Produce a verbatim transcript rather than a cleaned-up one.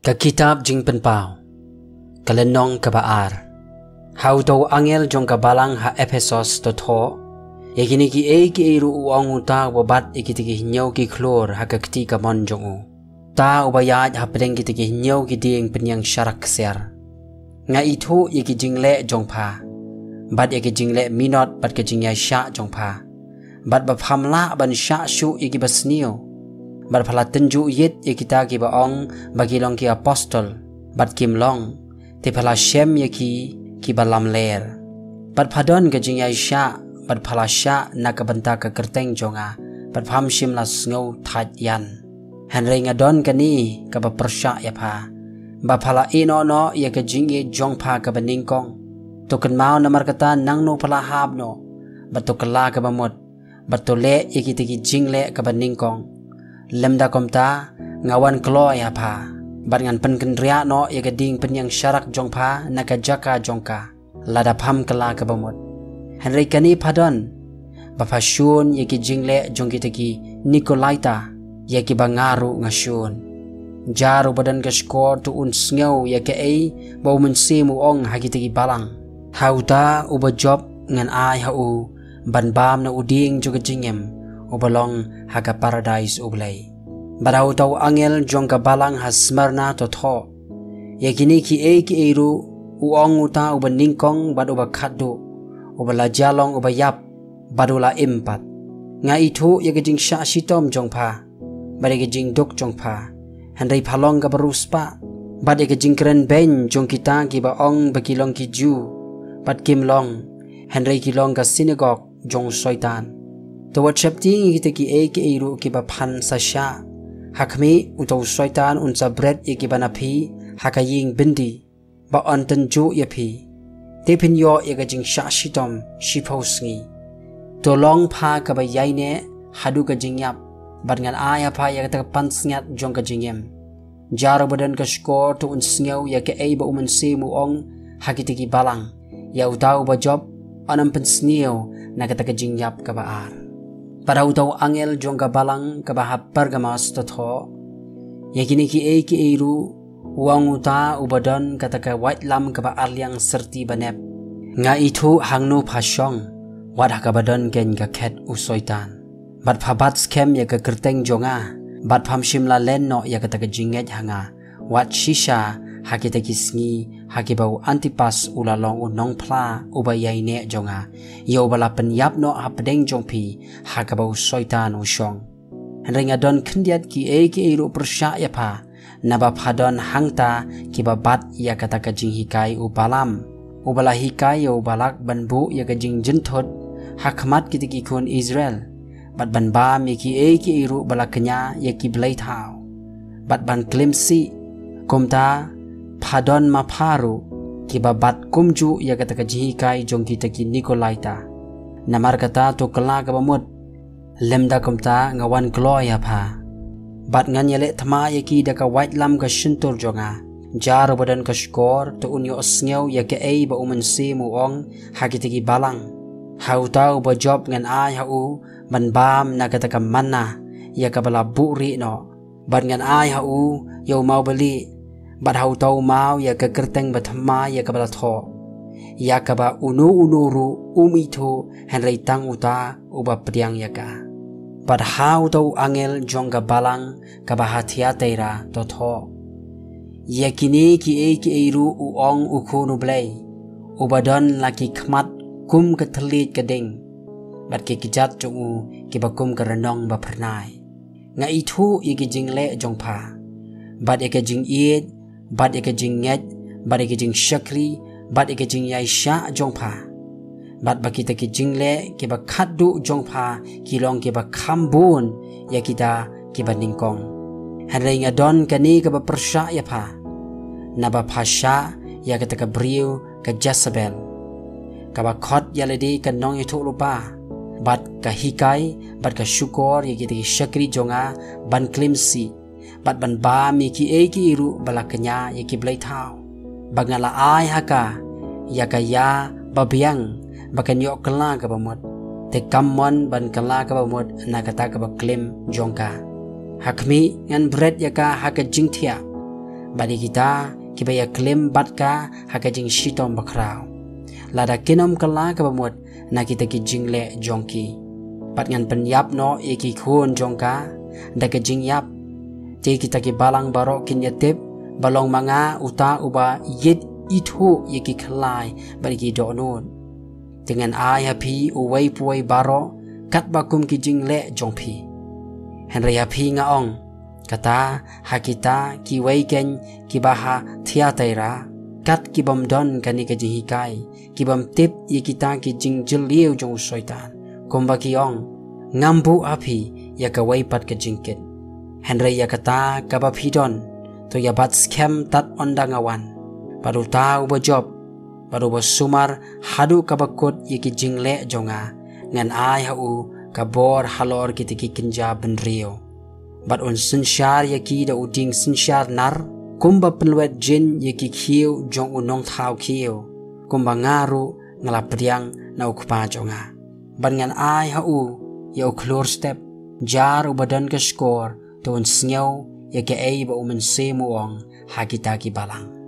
Ka kitab Jingpynpaw, ka lynnong kaba ar. Ha uta u angel jong ka balang ha Ephesos to thoh: Ïa kine kiei kiei ruh u ong uta uba bat ïa kita ki hynñiew ki khlur ha ka kti kamon jong u, uta uba ïaid hapdeng kita ki hynñiew ki dieng pynïeng sharak ksiar: Nga ithuh ïa ki jingleh jong pha, bad ïa ki jingleh minot bad ka jingïaishah jong pha, bad ba pham lah ban shah shuh ïa kiba sniew, bad pha la tynjuh ïit ïa kita kiba ong ba ki long ki apostol, bad kim long, te pha la shem ïa ki kiba lamler. Bad pha don ka jingïaishah, bad pha la shah na ka bynta ka kyrteng jong nga, bad pham shym la sngew thait ïan. Hynrei nga don kane kaba pyrshah ïa pha, ba pha la ïehnoh noh ïa ka jingïeit jong pha kaba nyngkong. To kynmaw namar kata nangno pha la hap noh, bad to kylla kaba mut, bad to leh ïa kita ki jingleh kaba nyngkong. Lymda kumta, nga wan kloi ha pha, bad ngan pynkynriah noh ïa ka dieng pynïeng sharak jong pha na ka jaka jong ka, lada pham kylla kaba mut. Hynrei kane pha don, ba pha shun ïa ki jingleh jong kita ki Nikolaita, ïa kiba nga ruh nga shun. Jar uba don ka shkor to un sngew ïa kaei ba U Mynsiem u ong ha kita ki balang. Ha uta uba jop ngan ai ha u ban bam na u dieng jong ka jingim, uba long ha ka paradais U Blei. Bad ha uta u angel jong ka balang ha Smyrna to thoh: Ïa kine kiei kiei ruh u ong uta uba nyngkong bad uba khatduh, uba la jia long uba ïap bad u la im pat: Nga ithuh ïa ka jingshah shitom jong pha, bad ïa ka jingduk jong pha, hynrei pha long kaba riewspah, bad ïa ka jingkren beiñ jong kita kiba ong ba ki long ki Jiw, bad kim long, hynrei ki long ka synagog jong u Soitan. To wat sheptieng ïa kita kiei kiei ruh kiba phan sa shah. Ha khmih, uta u Soitan un sa bret ïa kiba na phi ha ka ïing byndi, ba yn tynjuh ïa phi, te phin ïoh ïa ka jingshah shitom shiphew sngi. To long pha kaba ïaineh haduh ka jingïap, bad ngan ai ha pha ïa kata ka pansngiat jong ka jingim. Jar uba don ka shkor to un sngew ïa kaei ba U Mynsiem u ong ha kita ki balang. Ïa uta uba jop, yn ym pynsniew na kata ka jingïap kaba ar. Bad ha uta u angel jong ka balang kaba ha Pergamos to thoh: Ïa kine kiei kiei ruh u ong uta uba don kata ka waitlam kaba arliang syrti banep: Nga ithuh hangno pha shong, wat ha kaba don keiñ ka khet u Soitan. Bad pha bat skhem ïa ka kyrteng jong nga, bad pham shym la len noh ïa kata ka jingngeit ha nga, wat shisha ha kita ki sngi ha kiba u Antipas u la long u nongphla uba ïaineh jong nga, ïa uba la pynïap noh hapdeng jong phi ha kaba u Soitan u shong. Hynrei nga don khyndiat kiei kiei ruh pyrshah ïa pha, naba pha don hangta kiba bat ïa kata ka jinghikai u Balaam, uba la hikai ïa u Balak ban buh ïa ka jingjynthut ha khmat kita ki khun Israel, bad ban bam ïa kiei kiei ruh ba la kñia ïa ki blei thaw, bad ban klim sih. Kumta, pha don ma pha ruh kiba bat kumjuh ïa kata ka jinghikai jong kita ki Nikolaita. Namar kata to kylla kaba mut, lymda kumta nga wan kloi ha pha, bad ngan ïaleh thma ïa ki da ka waitlam ka shyntur jong nga. Jar uba don ka shkor to un ïohsngew ïa kaei ba U Mynsiem u ong ha kita ki balang. Ha uta uba jop ngan ai ha u ban bam na kata ka manna ïa kaba la buhrieh noh, bad ngan ai ha u ïa u maw balieh, bad ha uta u maw ïa ka kyrteng bathymmai ïa kaba la thoh, ïa kaba uno uno ruh um ithuh, hynrei tang uta uba pdiang ïa ka. Bad ha uta u angel jong ka balang kaba ha Thiatira to thoh: Ïa kine kiei kiei ruh u ong u Khun U Blei, uba don la ki khmat kum ka thylliej ka ding, bad ki kjat jong u kiba kum ka rnong baphyrnai: Nga ithuh ïa ki jingleh jong pha, bad ïa ka jingïeit, bad ïa ka jingngeit, bad ïa ka jingshakri, bad ïa ka jingïaishah jong pha, bad ba kita ki jingleh kiba khatduh jong pha ki long kiba kham bun ïa kita kiba nyngkong. Hynrei nga don kane kaba pyrshah ïa pha, naba pha shah ïa kata ka briew ka Jesebel, kaba khot ïa lade ka nongïathuhlypa, bad ka hikai bad ka shukor ïa kita ki shakri jong nga ban klim sih, bad ban bam ïa kiei kiei ruh ba la kñia ïa ki blei thaw. Ba nga la ai ha ka ïa ka ïa babiang ba kan ïoh kylla kaba mut, te kam mon ban kylla kaba mut na kata kaba klim jong ka. Ha khmih, ngan bret ïa ka ha ka jingthiah, bad ïa kita kiba ïaklim bad ka ha ka jingshitom bakhraw, lada kin ym kylla ka bamut na kita ki jingleh jong ki. Bad ngan pynïap noh ïa ki khun jong ka da ka jingïap. Te kita ki balang baroh kin ïatip ba long ma nga uta uba ïit ithuh ïa ki khlai bad ïa ki dohnud. Te ngan ai ha phi uwei pa uwei baroh katba kum ki jingleh jong phi. Hynrei ha phi nga ong, kata ha kita kiwei keiñ kiba ha Thiataira, kat ki bym don kane ka jinghikai, ki bym tip ïa kita ki jingjylliew jong u Soitan, kumba ki ong, ngam buh ha phi ïa kawei pat ka jingkit. Hynrei ïa kata kaba phi don, to ïa bat skhem tad ynda nga wan. Bad uta uba jop bad uba sumar haduh kaba kut ïa ki jingleh jong nga, ngan ai ha u ka bor halor kita ki kynja bynriew. Bad un synshar ïa ki da u dieng synshar nar, kumba pynlwet jin ïa ki khiew jong u nongthaw khiew, kumba nga ruh nga la pdiang na u Kpa jong nga. Bad ngan ai ha u ïa u khlur step, jar uba don ka shkor, to un sngew ïa kaei ba u Mynsiem u ong ha kita ki balang.